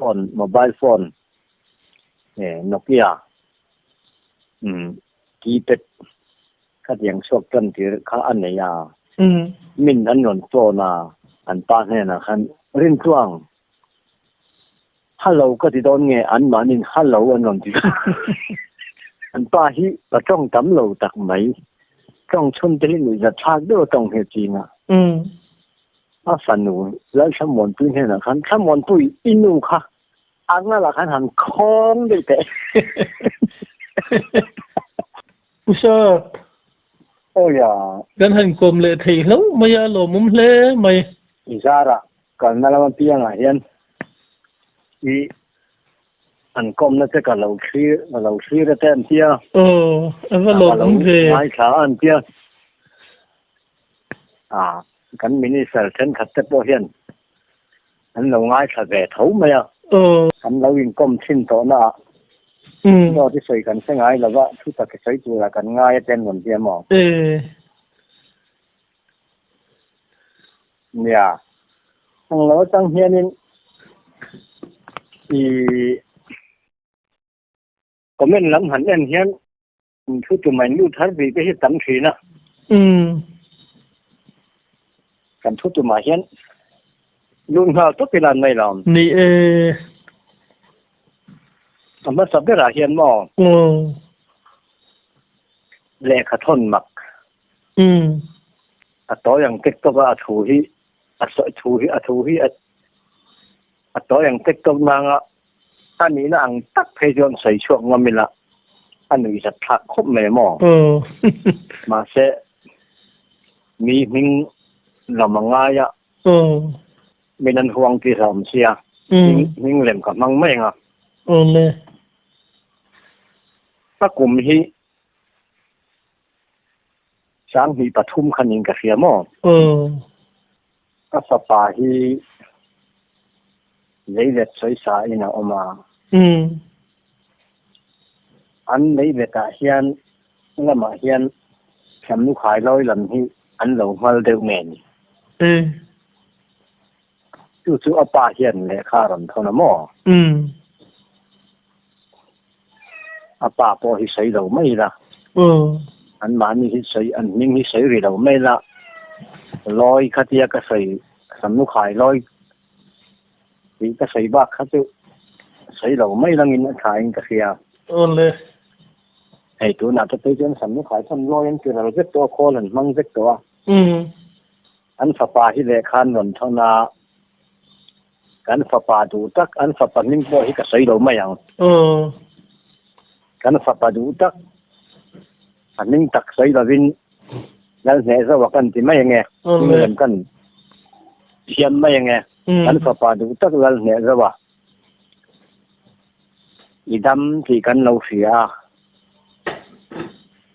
Phone, mobile phone, Nokia, umm keypad khatiang chhuak tan tir kha a nei a. Min an rawn phone a, an pa hnenah khan Rintluang, Hello ka ti dawn nge anmahniin Hello an rawn ti dawn. An pa hi pa tawng tam lo tak mai, tawng chhun te hi nuihzat thlak deuh a tawng hi a ching a. A fanu Lalthlamuanpui hnenah khan, Thlamuanpui, i nu kha a ngalah khan han khawng daih teh. Pu Sap. Aw ya. Kan han kawm leh thei hlauh mai a, lawmawm hle mai. I zarah kalna lama piangah hian i an kawmna che ka lo thlir ka lo thlir a te an tia. Aw, a va lawmawm ve. Ka lo ngaithla a an tia. A kan minister thenkhat te pawh hian an lo ngaithla ve tho mai a. Kan lo inkawm thin tawh na ah dawt i sawi kan hre ngai lo va, thu tak i sawi tur ah kan ngai a te an rawn ti a maw? Nia, ang lo atang hianin i comment lam han en hian Thu tum a in lut har tih te hi tam thin a. Kan thu tumah hian lut nghal tawp ila an mai lo. Ni e. A hmasa berah hian maw? Lehkha thawn mak. A tawi ang tek tawk a, a thu hi a sawi thu hi a thu hi a tawi ang tek tawk nanga A nihna ang tak phei chuan sawi chhuak ngam ila a nuihzat thlak khawp mai maw? Mahse, mi hming lam a ngai a, min an huang tih hlauhawm sia, hming lem ka hmang mai ang a. Ka kum hi 2003 khan in ka hria maw? Ka fapa hi leilet sawisa in a awm a. An leilet ah hian lamah hian Thiamnu Khailawi lam hi an lo nghal deuh nge ni? Chu chu a pa hian lehkha a rawn thawn a maw? A pa pawh hi sawi lo mai ila, anmahni hi sawi, an hming hi sawi ri lo mai ila, Lawi khatia ka sawi, Samnu khai lawi tih ka sawi bak kha chu sawi lo mai langin a tha in ka hria. Awle. Hei tunah te phei chuan Samnu khai chuan lawi an ti ral vek tawh a, khawl an hmang vek tawh a. An fapa hi lehkha an rawn thawn a. Kan fapa duh tak, an fapa hming pawh hi ka sawi lo mai ang. Kan fapa duh tak, a hming tak sawi lovin Lalhneh Zoa kan ti mai ange, hming lem kan thiam mai ange. Kan fapa duh tak Lalhneh Zoa i dam tih kan lo hria a,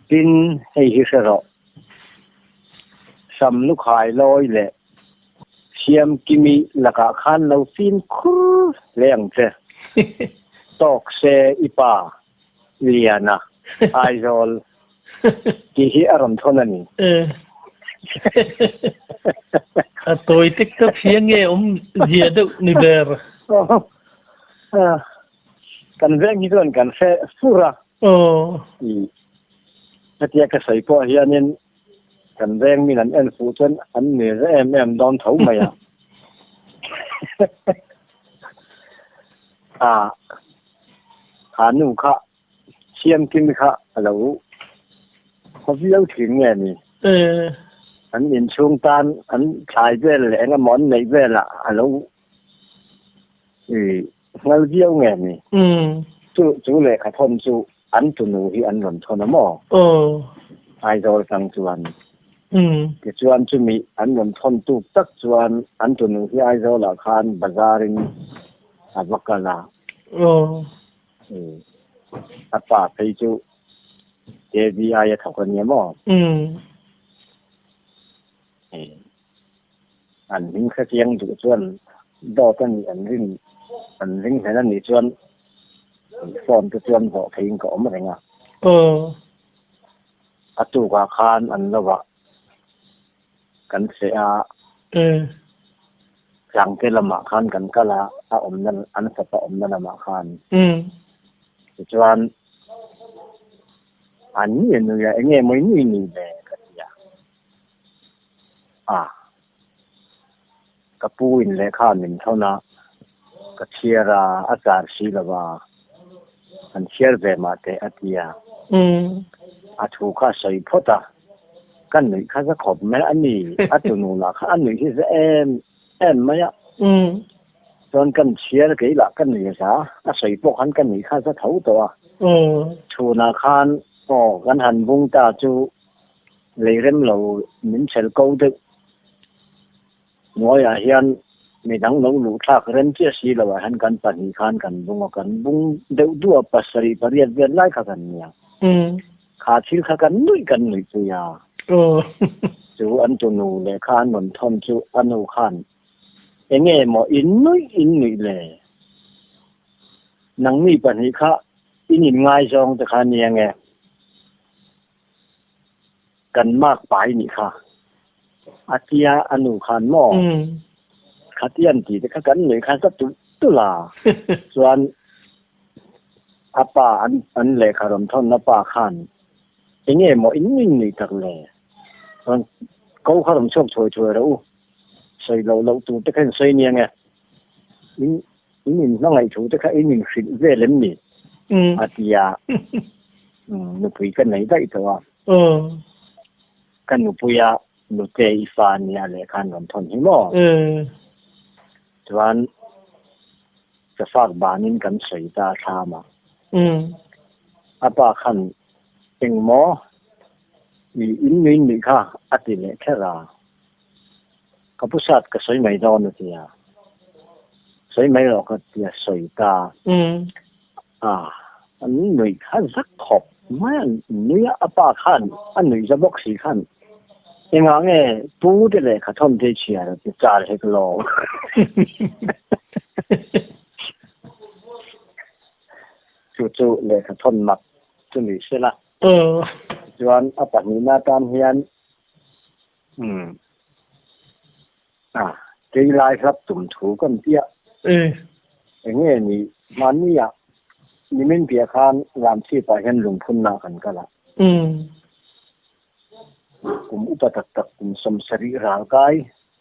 tin hei hi hre rawh, Sam lukhai lawi leh Siamkimi lakah khan lo fimkhur hle ang che. Tawk se i pa, Liana, Aizawl tih hi a rawn thawn a ni. A tawi tek tak hria nge awm zia deuh ni ber. Kan veng hi chuan kan hre fur a. Hetia ka sawi pawh hianin Kan veng min an en fuh chuan an nui reh em em dawn tho mai a. A ha nu kha Siamkimi kha a lo haw viau thin nge ni? An inchhung tan an thlai vel leh eng emaw an neih velah a lo nghal viau nge ni? Chu chu lehkha thawn chu an tunu hi an rawn thawn a maw? Aizawl tang chuan. Tichuan chumi an rawn thawn tuk tak chuan an tunu hi Aizawlah khan bazar in a va kal a. A pa phei chu KVI a thawk a nia maw? An hming hrechiang duh chuan dawt a nih an rin an ring hlen a nih chuan phone te chuan zawh theihin ka awm reng a. A tukah khan an lovah kan feh a. Changte lamah khan kan kal a, a awmna an fapa awmna lamah khan. Tichuan an nui a nui a, enge maw i nui nui le ka ti a. A, ka pu in lehkha min thawn a, ka chhiar a, a char si lo va, an chhiar ve mah teh a ti a. A thu kha a sawi phawt a, ka nuih kha za khawp mai a ni, a tunu lah kha a nuih hi za em em mai a. Chuan kan chhiar kei lah ka nuih za, a sawi pawh khan ka nuih kha za tho tawh a. Chhunah khan aw kan han bung ta chu lei rem lo min chhel ko deuh hnuaiah hian midang lo luh thlak rem chiah si lo ah hian kan pahnih khan kan bung a, kan bung deuh duh a pasarih pariat vel lai kha kan nia. Kha thil kha kan nuih kan nuih pui a. Chu an tunu lehkha an rawn thawn chu a nu khan enge maw in nuih in nuih le? Nangni pahnih kha in inngaizawng te kha nia nge? Kan mak pai nih kha. A tia a nu khan maw? Khatian ti te kha kan nuih kha za tulh tulh a. Chuan a pa an an lehkha rawn thawn a pa khan enge maw in nuih nuih tak le? Chuan ko kha rawn chhuak thuai thuai rawh u. Sawi loh loh tur te kha in sawi nia nge? In in inhmangaih thu te kha in inhrilh vel em ni? A ti a, nupui ka nei daih tawh a. Ka nupuia nute i fa nia lehkha an rawn thawn hi maw? Chuan ka fak banin kan sawi ta a thlam a. A pa khan engmaw i in nui nuih kha a ti leh kher a. Ka pu sat ka sawi mai dawn a ti a, sawi mai rawh ka ti a sawi ta a, an nuih kha zak khawp mai a, nui a a pa khan a nuih za bawk si khan engah nge pu te lehkha thawn te chhiar a ti char hek lo. Chu chu lehkha thawn mak chu ni sela. Tichuan a pahnihna atan hian Umm. A, kei lai hlap tum thu kan tia. Eng nge ni, mahni ah nimin piah khan Ramchhip ah hian lungphunna kan kal a. Kum upa tak tak kum 70 ral kai,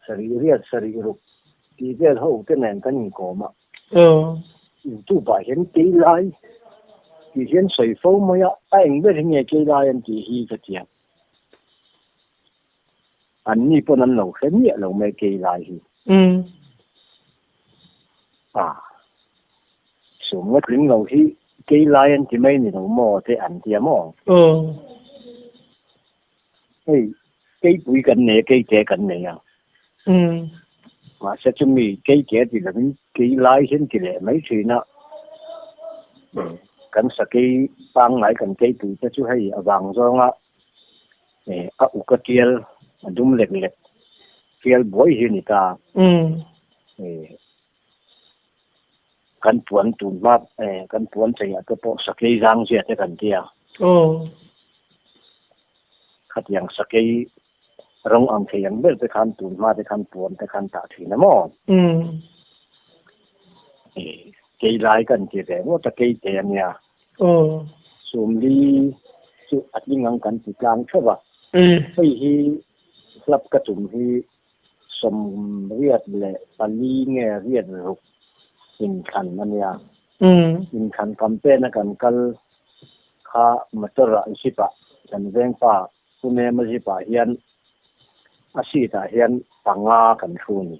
sarih riat sarih ruk tih vel ho te nen kan inkawm a. YouTube ah hian kei lai tih hian sawi fo mai a, a eng ber hi nge kei lai an tih hi ka tia. An ni pawn an lo hre miah lo mai kei lai hi. A sum nga tling lo hi kei lai an ti mai ni lo maw te an tia maw? Hei keipui kan nei a keite kan nei a. Mahse chumi keite ti lovin kei lai hian ti leh mai thin a. Kan sakei pangngai kan keipui te chu hei a vang zawnga a uk a tial a dum lek lek tial buai hi a ni ta. Kan puan tun hma kan puan cheiah te pawh sakei zang zia te kan ti a. Khatiang sakei rawng ang thei ang ber te khan tun hma te khan puan te khan tah thin a maw? Kei lai kan ti ve ngawt a kei te a nia. Sumli chu a tling ang kan ti tlang theuh a. Hei hi hlap ka tum hi 84 nge riat ruk inthlan a nia. Inthlan campaign a kan kal kha motor ah zip ah kan vengpa Pu Nema zip ah hian a seat ah hian panga kan thu a ni.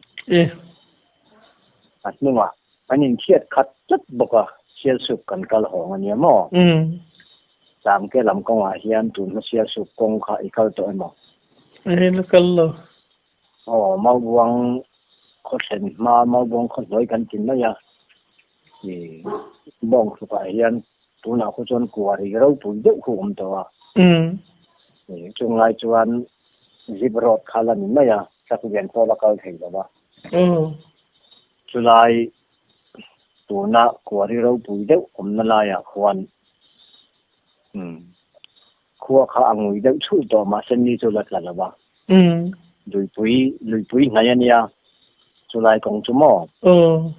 A hnungah an inthiat khat tlat bawk a, Sialsuk kan kal hawng a nia maw? Tlangte lam kawngah hian tun hma Sialsuk kawng kha i kal tawh emaw? Eng la kal lo. Aw, Maubuang khaw thlen hma Maubuang khaw hnuai kan ti mai a, i bawng hlukah hian tunah khu chuan kuari ropui deuh khu awm tawh a. I chunglai chuan zip road kha la ni mai a, truck lian pawh la kal thei lo va. Chulai tuna kuari ropui deuh awmna laiah khuan Khua kha a ngui deuh chhulh tawh mahse ni chu la tla lo va. Luipui, luipui hnai a nia. Chulai kawng chu maw? Aw.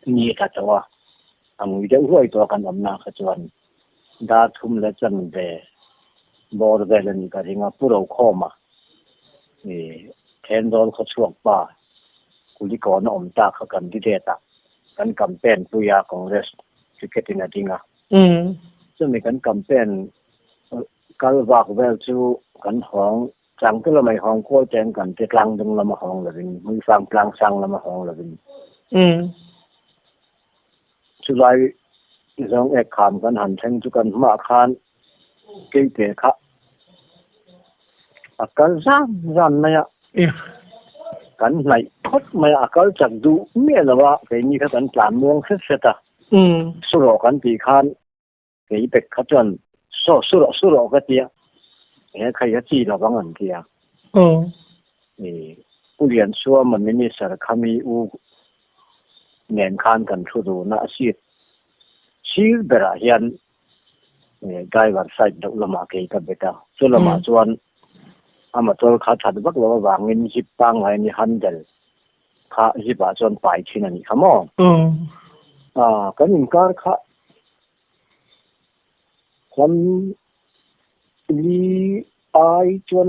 Ni a tla chauh a, a ngui deuh huai tawh a kan awmna kha chuan dar thum leh chanve bawr vel a nih ka ring a, Pu Rokhawma i Thenzawl khawchhuak pa Kulikawn a awm ta kha candidate ah kan campaign pui a, Congress ticket in a ding a. Chumi kan campaign kal vak vel chu kan hawng Changte lamah i hawng kual ten kan ti tlang dung lama hawng lovin, Hmuifang tlang sang lama hawng lovin. Chulai zawng ek kham kan han thleng chu kan hmaah khan keite kha a kal zan zan mai a. Kan hnaih phawt mai a, a kal chak duh miah lo a, keini kha kan tlan muang hret hret a. Surawh kan tih khan Kei pek kha chuan saw su rawh su rawh ka tia, he khai a chi lo vang an tia. I Pu Liansuama Minister kha mi u nen khan kan thu dun a, a seat sir berah hian driver side deuh lamah kei ka bet a, chu lamah chuan a motor kha that vak lo avangin zip pangngai a ni handle kha zip ah chuan pai thin a nih kha maw? Kan inkar kha Hlam li ai chuan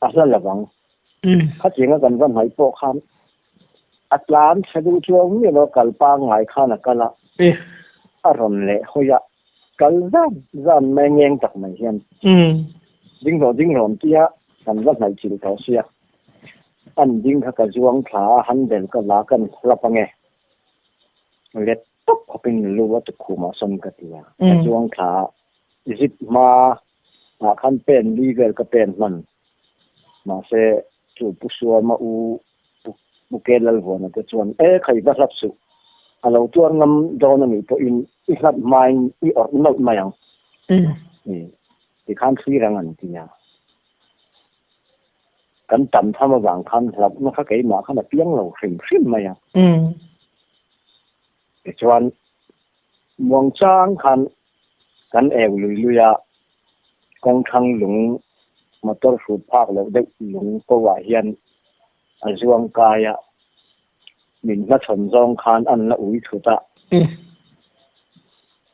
a hla lo ang. Khatianga kan va hnaih pawh khan a tlan tha duh chuang miah lo, kal pangngai khan a kal a, a rawn leh hawi a, kal zan zan mai ngeng tak mai hian ding rawh ding rawh an ti a, kan va hnaih chilh tawh sia, an ding kha ka zuang thla a, handle ka la kan hlap ange let tawp khawpin lu a tukhumah sawn ka ti a, ka chuang thla a, zip hma ah khan pen li vel ka pen hman, mahse chu Pu Suama u Pu Ke Lalvuana te chuan e khai va hlap suh, a lo tuar ngam dawn a nih pawhin i hlap hmain i awrh nawlh mai ang tikhan thlir ang an ti a. Kan tam tham avang khan hlauhna kha keimah khan a piang lo hrim hrim mai a. Tichuan, muangchang khan kan eu lui lui a, kawngthlang lung motor hrut phak loh deuh lung ko ah hian a zuang kai a, min hmachhawn zawng khan an la ui thut a.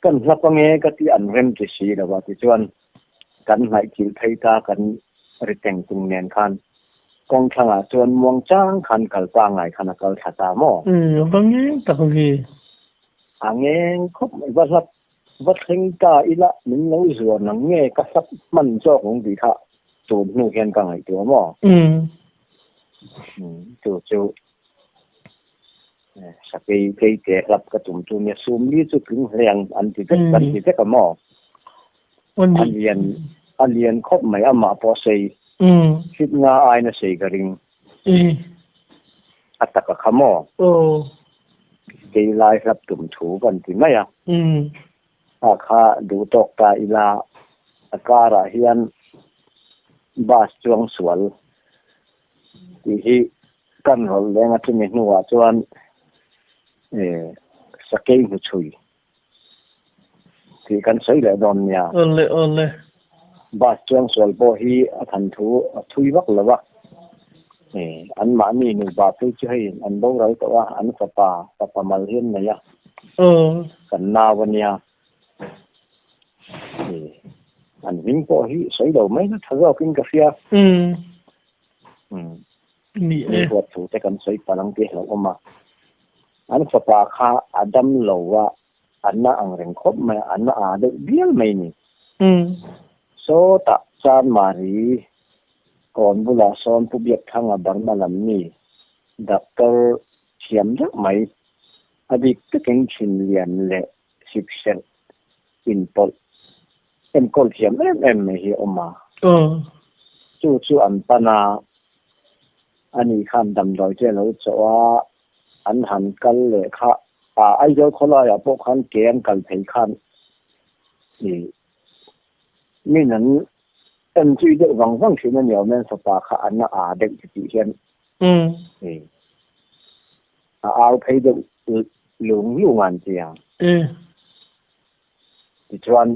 Kan hlap ange ka ti an rem ti si lo a, tichuan kan hnaihchilh phei ta kan ri teng tung nen khan kawngthlang ah chuan muang chang khan kal pangai khan a kal thla ta maw? Umm a va ngeng tak ve. A ngeng khawp mai va hlap va thleng ta ila min lo zuan ang nge ka hlap hman zawk ang tih kha tun hnu hian ka ngaihtuah maw? Umm. Umm chu chu Sakei keite hlap ka tum chu nia sumli chu tling hle ang an ti vek kan ti vek a maw? A lian a lian khawp mai amah pawh sei hlit nga aiin a sei ka ring. A tak a kha maw? Kei lai hlap tum thu kan ti mai a. A kha duh tawk ta ila a karah hian bus chuang sual tih hi kan rawlh leng a chumi hnuah chuan sakei hnuchhui tih kan sawi leh dawn nia. Awle awle. Bus chuang sual pawh hi a than thu a thui vak lo a, an mahni nupa phei chu hei an boral tawh a, an fapa fapa mal hi an nei a, kan nau a nia. An hming pawh hi sawi lo mai na tha zawkin ka hria. Ni e. Huat thu te kan sawi palh ang tih hlauhawm a. An fapa kha a dam lo a, a na ang reng khawp mai a, a na a deuh bial mai ni. Sawtah Chanmari kawn bulah sawn Pu Biakthanga Burma lam mi doctor thiam deuh mai a bik takin thin lian leh hipserh inpawlh enkawl thiam em em mai hi a awm a. Chu chu an pan a, ani khan damdawi te a lo chawh a, an han kal leh kha a Aizawl khawlaiah pawh khan ke an kal phei khan ih min an en zui deuh vang vang thin a ni awm e, an fapa kha an a aa deuh ti tih hian ih a au phei deuh lung lung a an ti a. Tichuan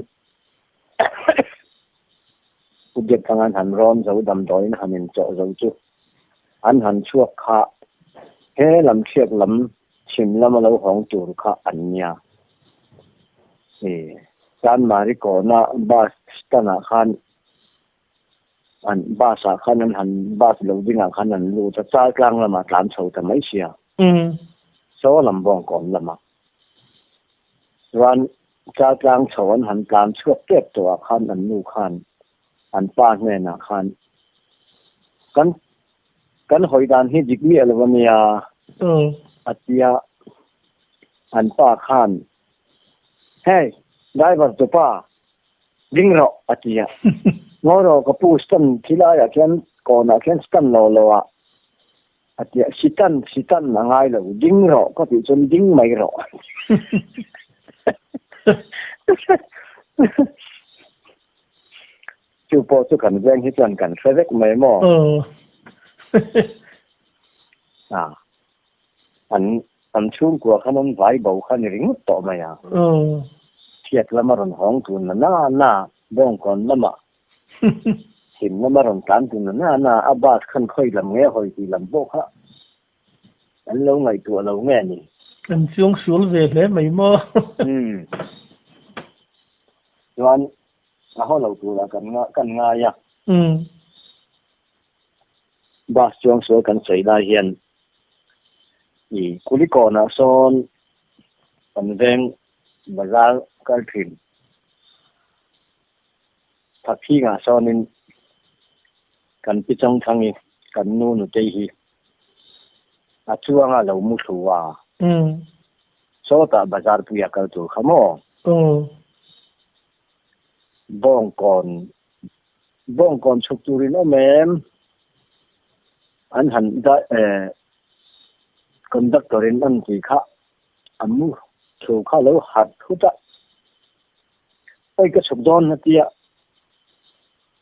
Pu Biakthanga an han rawn zo damdawiin han inchawh zo chu an han chhuak kha. He lam hriak lam chhim lama lo hawng tur kha an nia. Chanmari kawna bus stand ah khan an bus ah khan an han bus lo ding ah khan an lut a, Chaltlang lamah tlan chho ta mai sia. Saw lam Bawngkawn lamah chuan Chaltlang chho an han tlan chhuak tep tawh ah khan an nu khan an pa hnenah khan kan Kan hawi dan hi dik miah lo a nia, a ti a. An pa khan, Hey, driver tupa, ding rawh, a ti a. Ngawi rawh, ka pu stand thi laiah khian kawnah khian stand lo lo a, a ti a. Sitan, sitan a ngai lo, ding rawh ka tih chuan ding mai rawh. Chu pawh chu kan veng hi chuan kan hre vek mai maw? A, an an chhungkua khan an vai bo kha ni ringawt tawh mai a. Chhiat lama rawn hawng tun na na na, Bawngkawn lama thim lama rawn tlan tun na na na, a bus khan khawi lam nge hawi tih lam pawh kha an lo ngaihtuah lo nge ni. An chuang sual ve hle mai maw? Chuan A haw lo turah kan kan ngai a. Bus chuang sual kan sawi lai hian i Kulikawnah sawn kan veng bazar kal thin Thakhingah sawnin kan pi Chawngthangi kan nu nutei hi a chuanga lo mu thlu a. Sawtah bazar puia kal tur kha maw? Bawngkawn Bawngkawn chhuk turin awm em? An han conductor in an ti kha a mu thu kha lo harh thut a, Oi ka chhuk dawn a tia,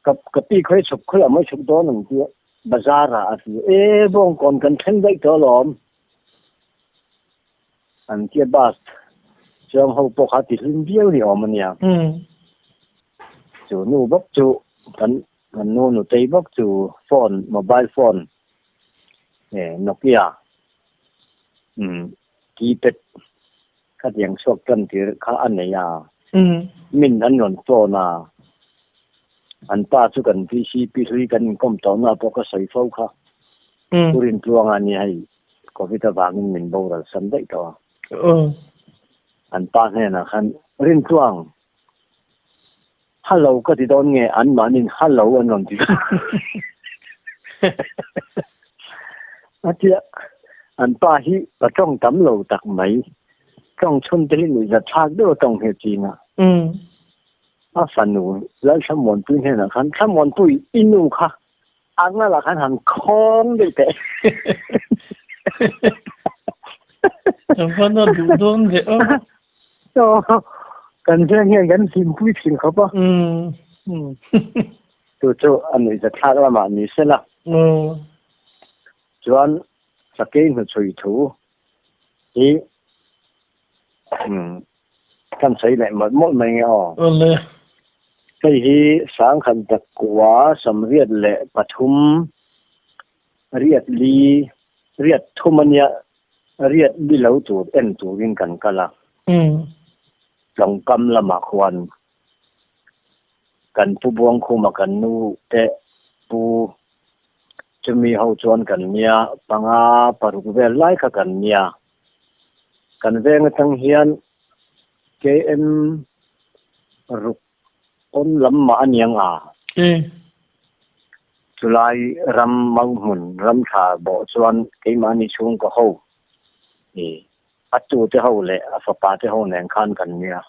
ka ka pi khawi chhuk khawiah maw i chhuk dawn ang tia bazar ah a ti e Bawngkawn kan thleng daih tawh alawm. An tia bus chuang ho pawh kha ti hlim viau ni awm a nia. Chu nu bawk chu kan kan nu nutei bawk chu phone mobile phone Nokia keypad khatiang chhuak tan tir kha a nei a. Min an rawn phone a, an pa chu kan VCP hlui kan inkawm tawhna pawh ka sawi fo kha. Pu Rintluanga nia hei. Covid avangin min boral san daih tawh a. An pa hnenah khan, Rintluang, hello ka ti dawn nge anmahniin hello an rawn ti a tia. An pa hi pa tawng tam lo tak mai, tawng chhun te hi nuihzat thlak deuh a tawng hi a ching a. A fanu Lalthlamuanpui hnenah khan, Thlamuanpui, i nu kha A ngalah khan han khawng deuh teh. Kan van a duh dawn ve aw. Aw, kan veng hian kan hlimpui thin khawp a. Chu chu a nuihzathlak lamah ni sela. Chuan sakei hnuchhui thu hi kan sawi leh mawlh mawlh mai nge aw. Awle. Hei hi sangkhat dakua 83 riat li riat thum ania riat li lo tur en turin kan kal a. Tlawngkam lamah khuan kan pu Buangkhuma kan nu te pu chumi ho chuan kan nia panga paruk vel lai kha kan nia. Kan veng atang hian KM ruk pawn lam mah a niang a. Chulai ram mau hmun ram tha bawh chuan keimahni chhung ka ho i a tute ho leh a fapa te ho nen khan kan nia.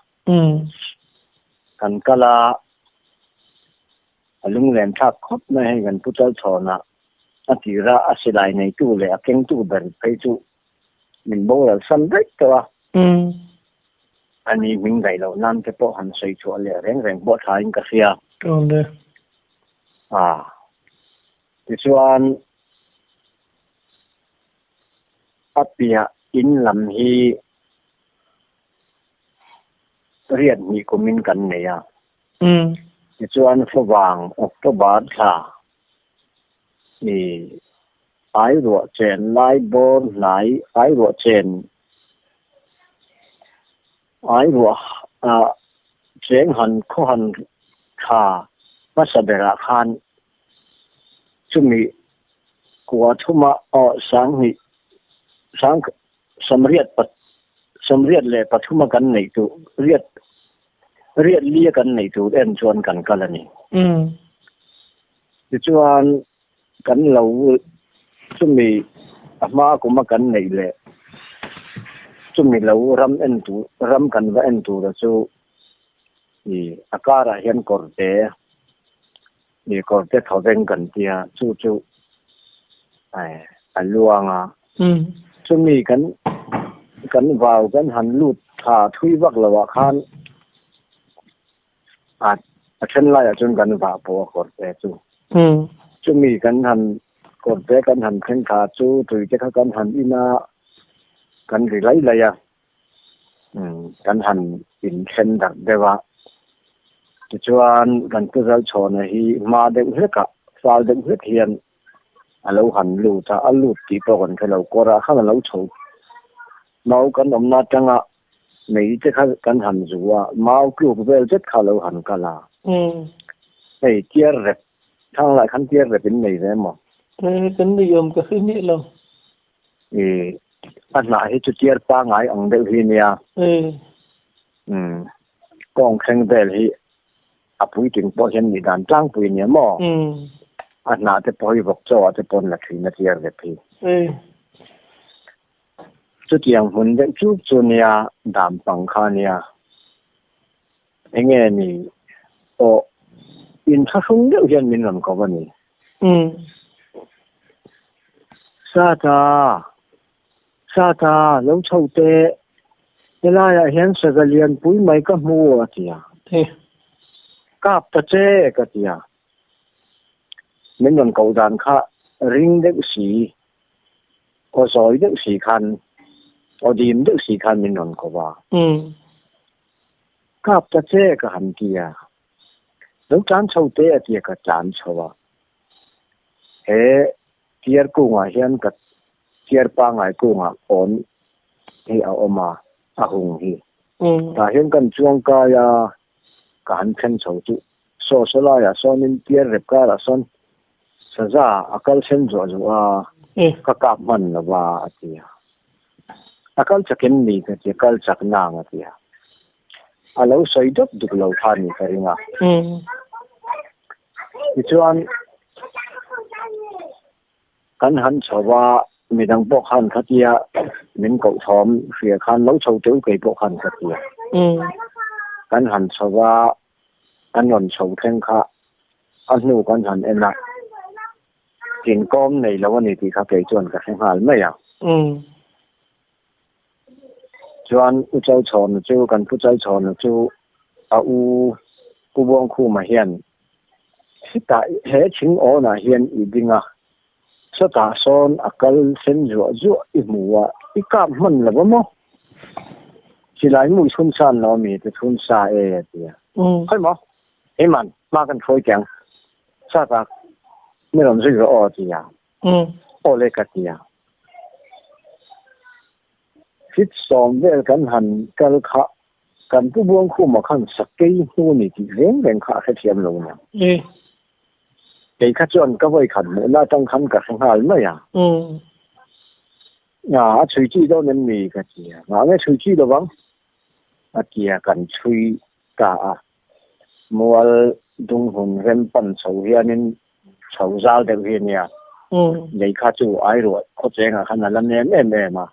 Kan kal a, a lunglen thlak khawp mai hei kan pu Chalchhawnah a tira a silai neitu leh a kengtu ber phei chu min boral san daih tawh a. Ani hming daih loh nan te pawh han sawi chhuah leh reng reng pawh thlain ka hria. A, tichuan a piah in lam hi riat hnih kumin kan nei a. Tichuan favang October thla i. Ai ruah chen lai bawr hnai ai ruah chen ai ruah cheng han khaw han tha hmasa berah khan chumi kua thuma aw sanghnih sang sawmriat pat sawmriat leh pathuma kan neih tur riat riat lia kan neih tur en chuan kan kal a ni. Tichuan kan lo chumi a hma kuma kan neih leh chumi lo ram en tur ram kan va en tura chu i a karah hian kawrte i kawrte thawveng kan tia chu chu a luang a chumi kan kan vau kan han lut tha thui vak lo ah khan A a then laiah chuan kan vah pawh a kawrte chu. Chumi kan han kawrte kan han thleng thla chu tuite kha kan han in a, kan ri lai lai a, kan han inthen darh deuh a. Tichuan kan pu Zalchhawna hi hma deuh hlekah, fal deuh hlek hian a lo han lut a, a lut tih pawh kan hre lo, kawrah khan a lo chho. Mau kan awmna atanga Mei te kha kan han zu a, mau tluk vel zet kha lo han kal a. Hei tiar rep, thang lai khan tiar rep in nei ve maw? E, kan nei awm ka hre miah lo. E, a hnah hi chu tiar pangai ang deuh hi nia. E. Umm, kawng thleng vel hi a puitling pawh hian nih dan tlangpui nia maw? A hnah te pawh hi vawk chaw ah te pawn la thin a tiar rep hi. E. Chutiang hmun deuh chup chu nia dam pang kha nia. Enge ni aw inthlahrung deuh hian min rawn ko a ni. Sata, Sata, lo chho teh, helaiah hian saza lianpui mai ka hmu a ti a. Kap ta che ka ti a. Min rawn ko dan kha ring deuh si. Aw zawi deuh si khan, aw dim deuh si khan min rawn ko a. Kap ta che ka han ti a. Lo tlan chho te a ti a ka tlan chho a. He tiar kungah hian ka tiar pangai kungah awn hi a awm a, a hung hi. Tah hian kan chuang kai a, ka han thlen chho chu saw saw laiah sawnin tiar rep karah sawn Saza a kal sen zuah zuah a, ka kap hman lo va a ti a. A kal chak em ni ka ti a, kal chak nang a ti a. A lo sawi deuh duk lo kha ni ka ring a. Tichuan kan han chho va, midang pawh khan kha tia min koh thawm hria khan lo chho teuh kei pawh khan ka ti a. Kan han chho va, kan rawn chho thleng kha a hnu kan han en a, tinkawm nei lo a ni tih kha kei chuan ka hre nghal mai a. Chuan U Chalchhawna chu, kan Pu Chalchhawna chu a u Pu Buangkhuma hian hetah he thing awnah hian i ding a, sawtah sawn a kal sen zuah zuah i hmu a, i kap hman lo a maw? Silai mu i chhun san lo a mi te chhun sa e a ti a. Khawi maw? Heiman, hma kan hruai teh ang. Sata, mi rawn zui rawh aw a ti a. Aw le ka ti a. Fit sawm vel kan han kal kha kan Pu Buangkhuma khan sakei hnu ni tih reng reng kha a hrethiam lo nia. Kei kha chuan ka vawi khat hmuhna atang khan ka hre nghal mai a. A chhui chi dawn em ni ka ti a. Ngah nge chhui chi lovang? A ti a, kan chhui ta a. Mual dung hun rem pan chho hianin chho zal deuh hi a nia. Lei kha chu ai ruah khawchengah khan a la nem em em a.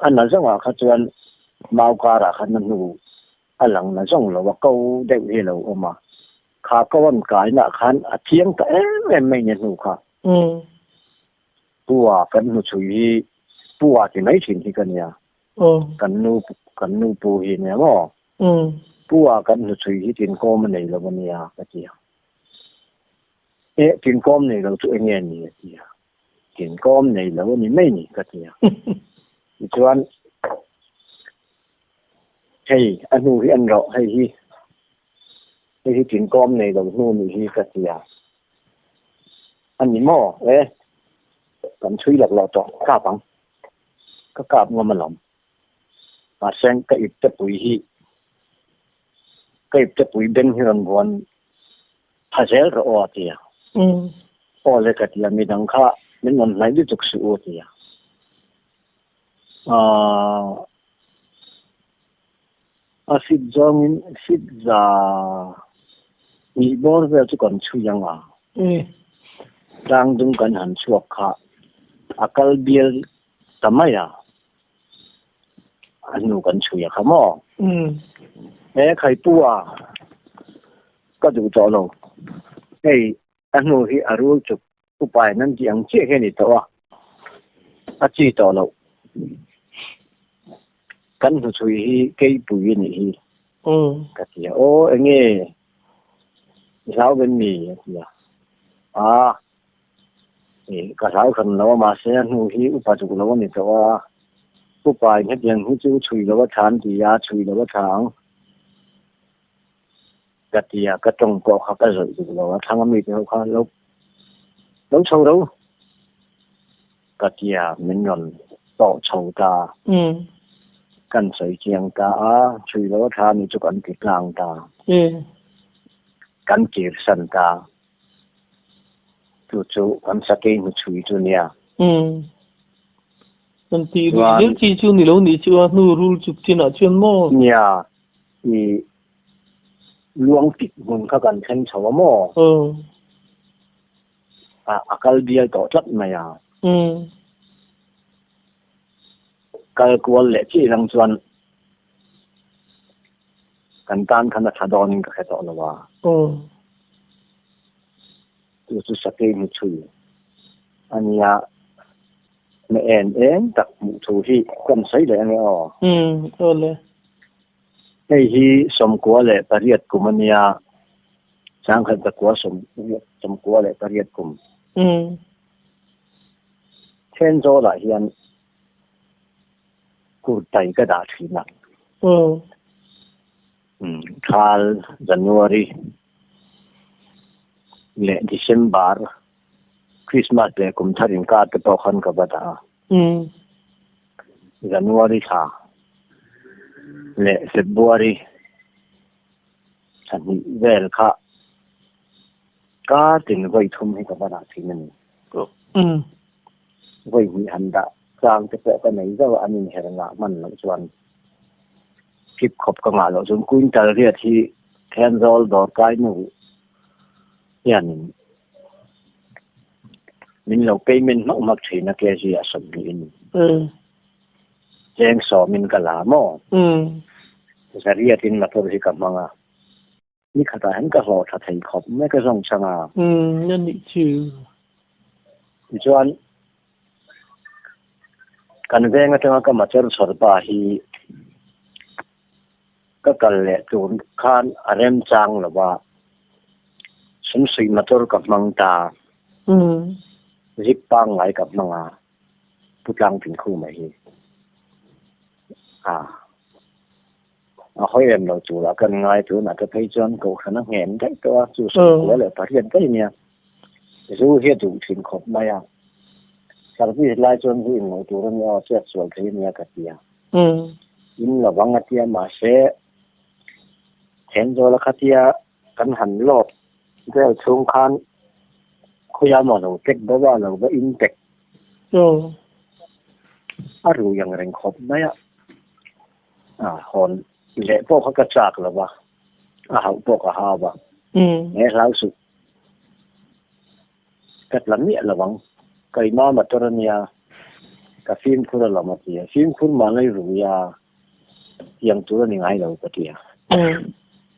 A na zawngah kha chuan mau karah khan a hnu a lang na zawng lo a, ko deuh hi a lo awm a. Kha ko an kainaah khan a chiang ta em em mai nia hnu kha. Pua kan hnuchhui hi Pua ti mai thin hi ka nia. Kan nu kan nu pu hi nia maw? Pu a kan hnuchhui hi tinkawm a nei lo a nia ka ti a. E tinkawm nei lo chu eng nge ni a ti a. Tinkawm nei lo a ni mai ni ka ti a. Tichuan hei a hnu hi an rawh hei hi hei hi tinkawm nei lo hnu nih hi ka ti a. A ni maw? E. Kan chhui laklawh tawh kap ang. Ka kap ngam alawm. Mahse ka ipte pui hi ka ipte pui beng hi rawn vuan tha zel rawh aw a ti a. Aw le ka ti a, midang kha min rawn hnaih lutuk suh u a ti a. Aaa a fit zawngin fit za hnih bawr vel chu kan chhui ang a. Tlangdung kan han chhuak kha a kal bial ta mai a, a hnu kan chhui a kha maw? He Khaipu a ka duh tawh lo, hei a hnu hi a rul chuk upain an tih ang chiah hi a ni tawh a, a chi tawh loh. Kan hnuchhui hi keipui a nih hi ka ti a, aw enge i hlau ben mi a ti a, aa ka hlau hran lo a mahse a hnu hi upa chuk lo a ni tawh a, upain hetiang hi chu chhui lo a tha an ti a, chhui lo a tha ang. Ka ti a, ka tawng pawh kha ka zawih duh lo a, thlang a mite ho kha lo lo chho ro ka ti a, min rawn tawh chho ta. Kan sawi chiang ta a, chhui lo a thla ni chu kan ti tlang ta. Kan kir san ta. Chu chu kan sakei hnu chhui chu nia. Kan tih rih zel chi chu ni lo nih chu a hnu rul chuk chinah chuan maw? Nia, i luang tik hmun kha kan thleng chho a maw? A a kal bial tawh tlat mai a. Kal kual leh chiah lang chuan kan tan khan a tha dawnin ka hre tawh lo a. Chu chu sakei hmu chhui a nia. Na en eng tak hmuh thu hi kan sawi leh ange aw. Aw le. Hei hi 98 kum a nia, 1998 kum. Thenzawl-ah hian kurtai ka dah thin a. Thal, January leh December, Christmas leh kum thar inkar te pawh khan ka va dah a. January thla leh February thla hnih vel kha kar tin vawi thum hi ka va dah thin a ni. Vawi hnih han dah chang te pawh ka nei zauh a, an inher ngah hman loh chuan kip khawp ka ngah loh chuan quintal riat hi Thenzawl dawrkai nu hianin min lo payment hmak hmak thin a kg ah 20 in cheng sawmin ka la maw zariat in motor hi ka hmang a ni khatah hian ka hlawh tha thei khawp mai ka zawng chang a tichuan kan veng atanga ka motor chhawr pa hi Ka kal leh tur khan a remchang lo va, sumsuih motor ka hmang ta, zip pangngai ka hmang a, Pu Tlangpinkhuma hi a a hawi rem lo turah kan ngai tunah te phei chuan kohhran a nghen daih tawh a, chu 98 daih nia, zu hi a duh thin khawp mai a, service lai chuan zu in lo tur a nia aw, chet sual thei a nia ka ti a. In lovang a tia mahse Thenzawl a khatia kan han lawp vel chhung khan khawiah emaw lo tek bo a, lo va in tek a rui ang reng khawp mai a, a hawn leh pawh kha ka chak lo va, a hauh pawh ka hau va, he hlau suh Ka tla miah lo ang. Ka imam a tor a nia, ka fimkhur alawm a ti a. Fimkhur mah ngai rui a, tiang tur a ni ngai lo ka ti a.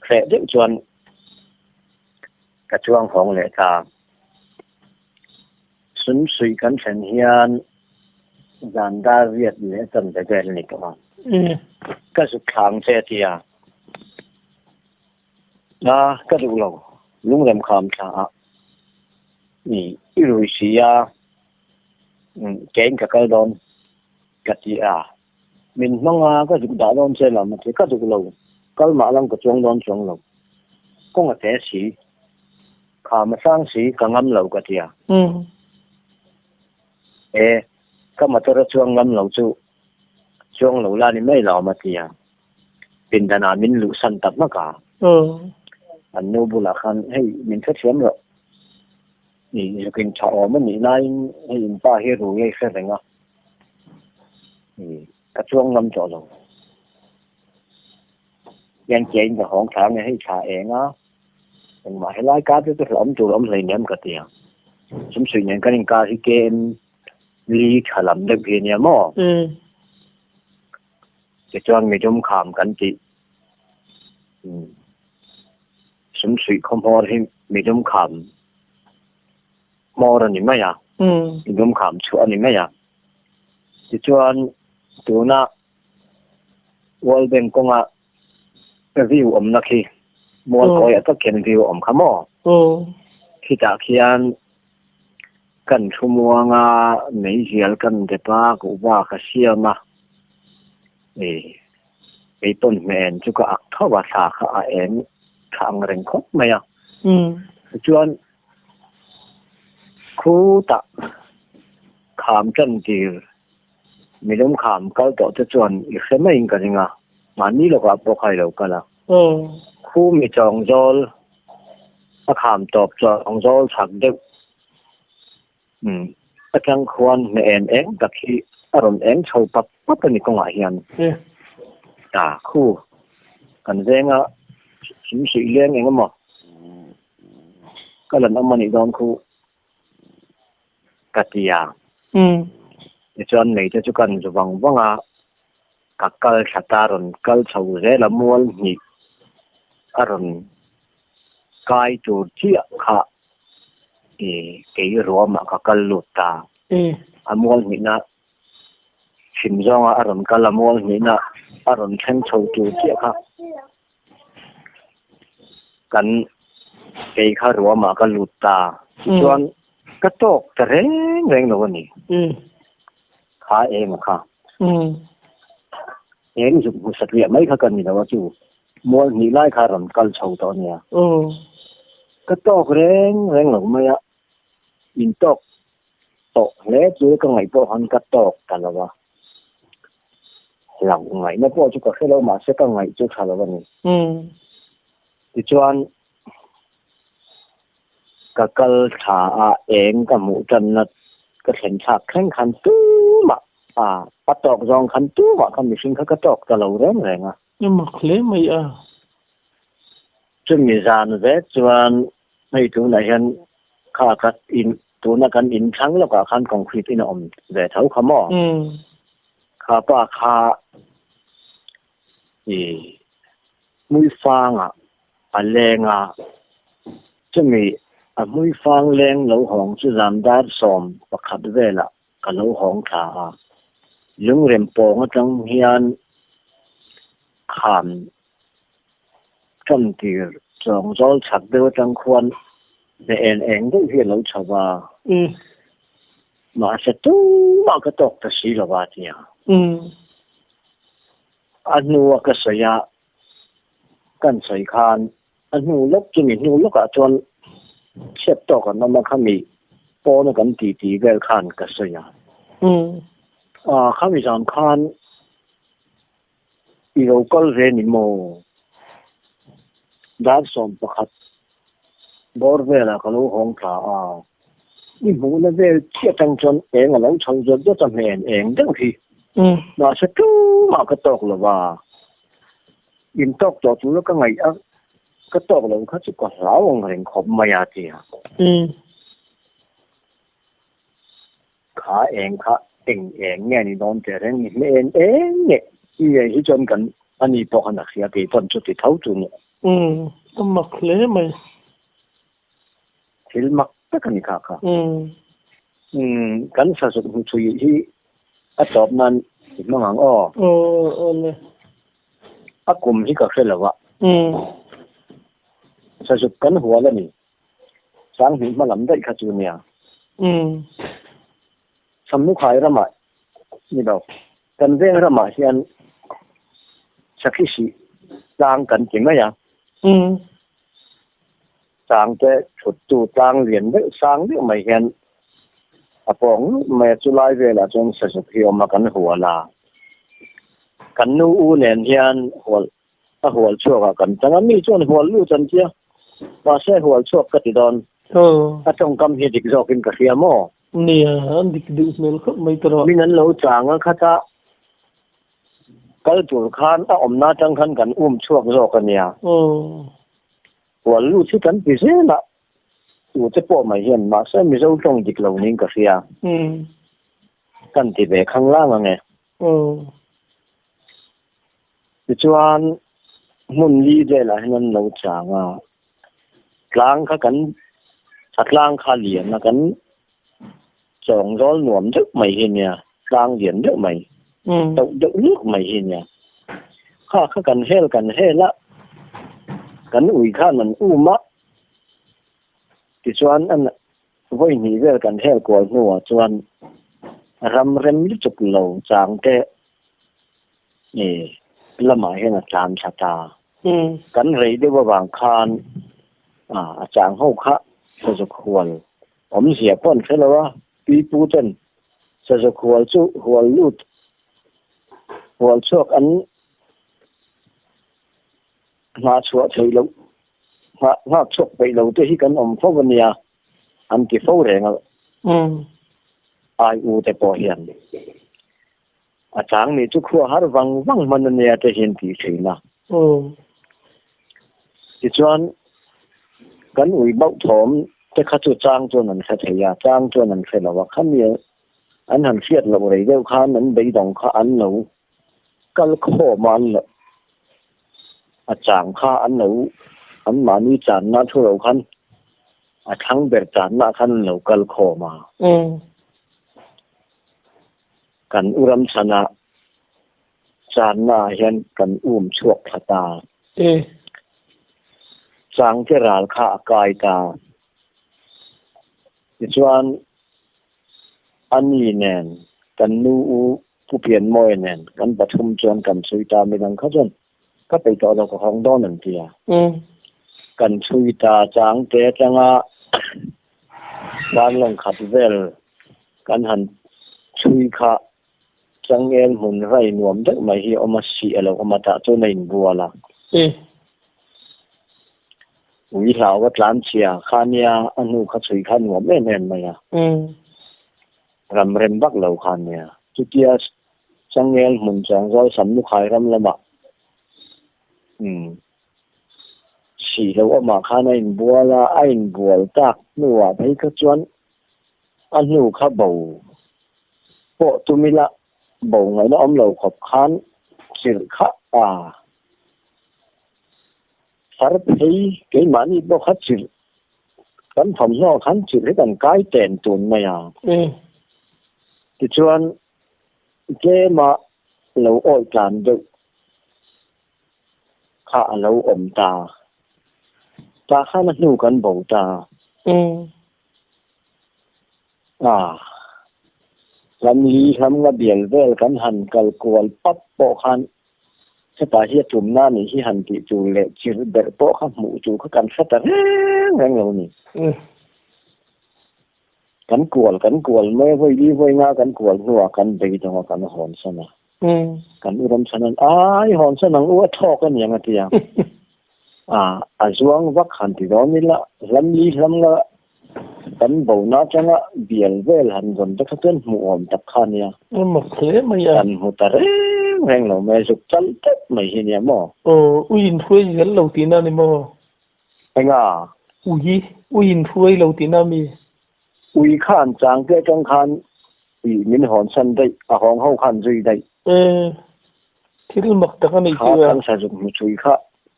Hreh deuh chuan ka chuang hawng leh ta. Sumsuih kan thlen hian zan dar riat leh chanve vel a ni tawh a. Ka zuk thlang che a ti a. A, ka duh lo. Lungrem kham thla ah i i rui si a, kein ka kal dawn ka ti a. Min hmang a, ka zuk dah dawn che lam a ti. Ka duh lo. Kal mah lam ka chuang dawn chuang lo. Kawng a te si, kham a sang si, ka ngam lo ka ti a. E, ka motor a chuang ngam lo chu chuang lo la ni mai lo a ti a. Pindanah min luhsan ta hmak a. An nu bulah khan hei min hrethiam rawh. I zukin tha awm a nih laiin hei in pa hi rui a i hre reng a. I ka chuang ngam tawh lo. Hian ke in ka hawng thla nge hei thla eng a, engmah helai kar te chu hlauhawm tur a awm hleinem ka ti a. Sumsuih nen kan inkar hi KM li tha lam deuh hi a nia maw? Tichuan midum kham kan tih Sumsuih khaw hmawr hi midum kham hmawr a ni mai a, midum kham chhuah a ni mai a. Tichuan tuna World Bank kawnga view awmna khi Mualkawiah tak khian view a awm kha maw? Khitah khian kan thu muanga meizial kan dep a, kuhva ka siam a, kei pawn hmeh en chu ka ak tho a, thla kha a eng tha ang reng khawp mai a. Tichuan khutah kham tan tir Milum kham kal tawh te chuan i hre maiin ka ring a, mahni lawkah pawh kha i lo kal a. Khu mi chawng zawl a kham tawp chawng zawl chhak deuh atang khuan hmeh en eng tak hi a rawn eng chho pap pap a ni kawngah hian. Khu kan venga thingsuih leng eng emaw ka lan awm a nih dawn khu. Ka ti a. Tichuan mei te chu kan zu vang vang a, ka kal thla ta rawn kal chho zel a mual hnih a rawn kai tur chiah kha i kei ruamah ka kal lut ta. A mual hnihna chhim zawnga a rawn kal a mual hnihna a rawn thleng chho tur chiah kha Kan kei kha ruamah ka lut ta. Tichuan ka tawk ta reng reng lo a ni. Kha eng a kha. Eng zuk hmu satliah mai kha ka ni lo a chu. Mual hnih lai kha rawn kal chho tawh a nia. Ka tawk reng reng lo mai a. In tawk tawh hle chu ka ngaih pawh khan ka tawk ta lo a. Hlauh ngaihna pawh chu ka hre lo mahse ka ngaih chu tha lo a ni. Tichuan ka kal tha a eng ka hmuh tanna ka thlen thlak thleng khan tumah a a tawk zawng khan tumah kha mihring kha ka tawk ta lo reng reng a. I mak hle mai a. Chumi zan vek chuan hei tunah hian kha ka in tuna kan in thlang lawkah khan concrete in a awm ve tho kha maw? Kha pa kha i hmuifangah a leng a, chumi a hmuifang leng lo hawng chu zan dar 11 velah ka lo hawng thla a, lungrem pawng atang hian kham tan tir chawng zawl chhak deuh atang khuan hne en eng deuh hi a lo chho va, mahse tumah ka tawk ta si lo va tia. A hnua ka sawi a, kan sawi khan A hnu lawk chumi hnu lawkah chuan chhiat tawk an awm a, khami pawna kan titi vel khan ka sawi a. Khami zan khan i lo kal ve ni maw? Dar 11 bawr velah ka lo hawng thla a, i hmuhna vel chiah atang chuan eng a lo chho zawt zawt a, hmen eng deuh hi. Mahse tumah ka tawk lo va. In tawk tawh tura ka ngaih a, ka tawk lo kha chu ka hlau ang reng khawp mai a ti a. Kha eng kha eng eng nge ni dawn teh reng ni hme eng eng nge i ngei hi chuan kan ani pawh khan a hria kei pawn chuti tho chu ni. Ka mak hle mai. Thil mak tak a ni kha kha. Kan sazuk hnuchhui hi a tawp nan i hmang ang aw. Aw aw le. A kum hi ka hre lo a. Sazuk kan hual a ni. 2000 hma lam daih kha chu nia. Samnukhai ramah ni lo, kan veng ramah hian sakhi sih tlang kan ti mai a. Tlang te thuttu tlang lian deuh sang deuh mai hian A pawng lup mai a, chulai velah chuan sazuk hi a awm a, kan hual a. Kan nu u nen hian hual a hual chhuakah kan tang a, mi chuan hual lut an tia, mahse hual chhuak ka ti dawn. A tawngkam hi dik zawkin ka hria maw? Nia, an dik duh hmel khawp mai ta rawh. Min an lo chang a, khata kal tur khan a awmna atang khan kan um chhuak zawk a nia. Hual lut hi kan ti zel a, tute pawh mai hian mahse Mizo tawng dik lo niin ka hria. Kan ti ve khang lang ang e. Tichuan hmun li velah hian an lo chang a, tlang kha kan a tlang kha lian a kan chawng zawl nuam deuh mai hi nia, tlang lian deuh mai, toh deuh luak mai hi nia. Kha kha kan hel kan hel a, kan ui khan an um a, tichuan an Vawi hnih vel kan hel kual hnuah chuan ram rem lutuk lo chang te lamah hian a tlan thla ta. Kan rei deuh avang khan a chang ho kha sazuk hual awmzia pawh an hre lo a, pi pu ten sazuk hual chu hual lut hual chhuak an Nghah chhuah theih loh, nghah nghak chhuak peih lo te hi kan awm fo a nia, an ti fo reng a. Ai u te pawh hian a chang nih chu khua har vang vang hman a nia te hian tih thin a. Tichuan, kan ui bauh thawm te kha chu chang chuan an hre thei a, chang chuan an hre lo a. Khami an han hriat loh rei deuh khan an beidawng kha an lo Kal khawm a an lo a chang kha an lo an mahni channa thu lo khan a thlang ber channa khan an lo kal khawm a. Kan u ram chhana channa ah hian kan um chhuak thla ta. Changte ral kha a kai ta. Tichuan a ni nen kan nu u Pu Pianmawia nen kan pathum chuan kan chhui ta midang kha chuan ka peih tawh lo ka hawng dawn an ti a. Kan chhui ta changte atanga vanlawng khat vel kan han chhui kha changel hmun rai nuam deuh mai hi a awm a, sih a lo awm a tah chuan a inbual a. Ui hlau a tlan chhia kha nia a hnu kha chhui kha nuam em em mai a. Ram rem vak lo kha nia. Chutia changel hmun chuang zawl Samlukhai ram lamah umm sih lo awmah khan a inbual a, a inbual tak hnuah phei kha chuan a hnu kha bo pawh tum ila bo ngaihna awm lo khawp khan chirh kha a Far phei keimahni pawh kha chirh kan thawmhnaw khan chirh hi kan kai ten tun mai a. Tichuan tlema lo awih tlan deuh kha a lo awm ta. Tah khan a hnu kan bo ta. A lam li hlam nga bial vel kan han kal kual pap pawh khan hetah hi a tumna nih hi han tih tur leh chirh berh pawh kha hmuh tur kha kan hre ta reng reng lo ni. Kan kual kan kual mai a, vawi li vawi nga kan kual hnuah kan beidawng a kan hawn san a. Kan u Ramchhanan ai hawn san ang u a thawk a niang a ti a. A zuang vak han ti dawn ila hlam li hlam nga Kan bona atanga bial vel han rawn te kha chuan hmuhawm tak kha a nia. A mak hle mai a. Kan hmu ta reng reng lo mai, zuk chal tawp mai hi nia maw? Aw, ui in hruai zel lo tihna a ni maw? Enga? Ui, ui in hruai lo tihna a mi? Ui kha an chang te atang khan ui min hawn san daih, a hawng ho khan zui daih. E, thil mak tak a nih chu a. Kha kan sazuk hmu thui kha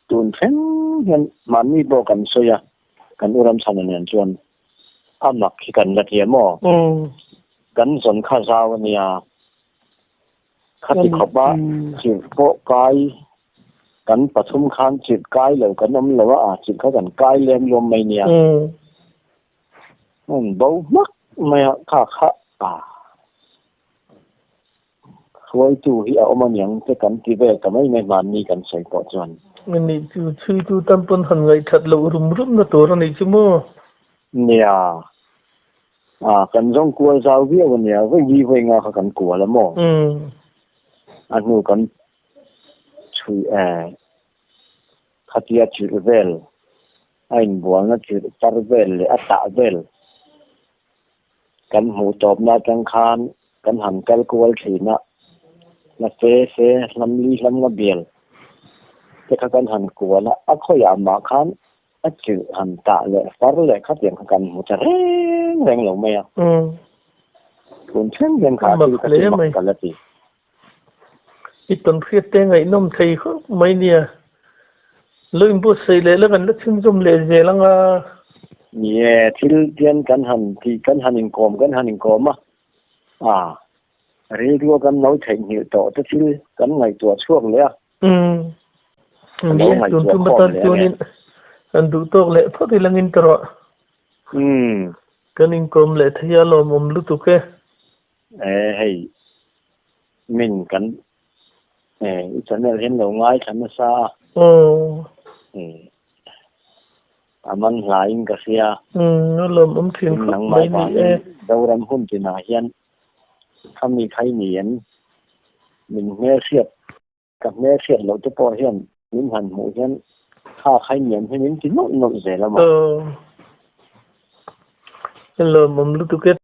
tun thleng hian mahni pawh kan sawi a. Kan u Ramchhana nen chuan a mak hi kan la tia maw? Kan zawn kha zau a nia. Khati khawpa chirh pawh kai kan pathum khan chirh kai lo kan awm lo a, chirh kha kan kai lem luam mai nia. An bo hmak mai a, kha kha a Hruaitu hi a awm aniang te kan ti vel ta mai mai hmanni kan sawi pawh chuan. Ani chu chhuitu tam pawn han ngaihthat loh rum rum na tur a nih chu maw? Nia. A kan zawng kual zau viau a nia, vawi li vawi nga kha kan kual a maw? A hnu kan chhui eh khatia chirh vel, a inbualna chirh par vel leh a tah vel kan hmuh tawpna atang khan kan han kal kual thin a, hla fe fe hlam li hlam nga bial te kha kan han kual a, a khawiah mah khan A chilh han tah leh far leh khatiang kha kan hmu ta reng reng lo mai a. Tun thleng hian kha thil kha chu mak ka la ti. I tawn hriat te ngaihnawm thei khawp mai nia. Lo inbuatsaih leh la kan la chhunzawm leh zel ang a. Ni e, thil hian kan han tih kan han inkawm kan han inkawm a. A, rilrua kan lo theihnghilh tawh te thil kan ngaihtuah chhuak leh a. Umm. Ni e, tun tum atan chuanin an duh tawk leh phawt i langin ka ruah. Umm. Kan inkawm leh thei a lawmawm lutuk e. E hei, min kan e i channel hian lo ngaithla nasa a. Aw. E a man hlaiin ka hria. Umm, a lawmawm thin khawp mai ni e. Zoram hun tinah hian Khami khai niin min hmelhriat, ka hmelhriat loh te pawh hian min han hmuh hian kha khai niam hi min ti nawlh nawlh zel a maw? Aw. Lawmawm lutuk e.